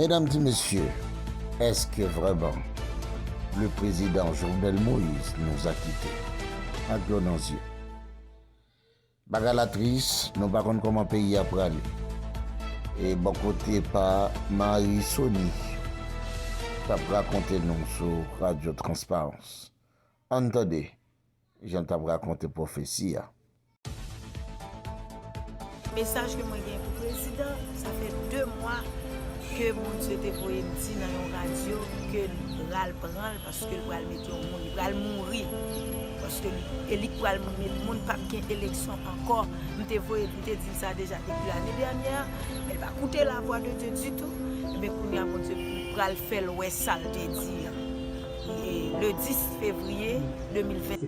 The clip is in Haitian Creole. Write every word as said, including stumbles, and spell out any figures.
Medam, ti mesye, èske vrèman le président Jovenel Moïse nous a quittés? Ak dlo nan zye. Bagay la tris, nou pa konn kòman peyi a prale. E bò kote pa Marie Sony, k ap rakonte nou sou Radyo Transparans. Ann tande jan l t ap rakonte pwofesi a. Mesaj ke mwen gen pou prezidan, sa fè de mwa ke Bondye te voye m di nan yon radyo ke l pral pran l paske l pral mete yon moun, li pral mouri. Paske e li k pral met moun, p ap gen eleksyon ankò. M te voye, m te di l sa deja depi lane dènyè, men l pa koute lavwa de Dye ditou. Ebyen kounye a Bondye pral fè l wè sa l te di an. E le dis fevriye de mil ven.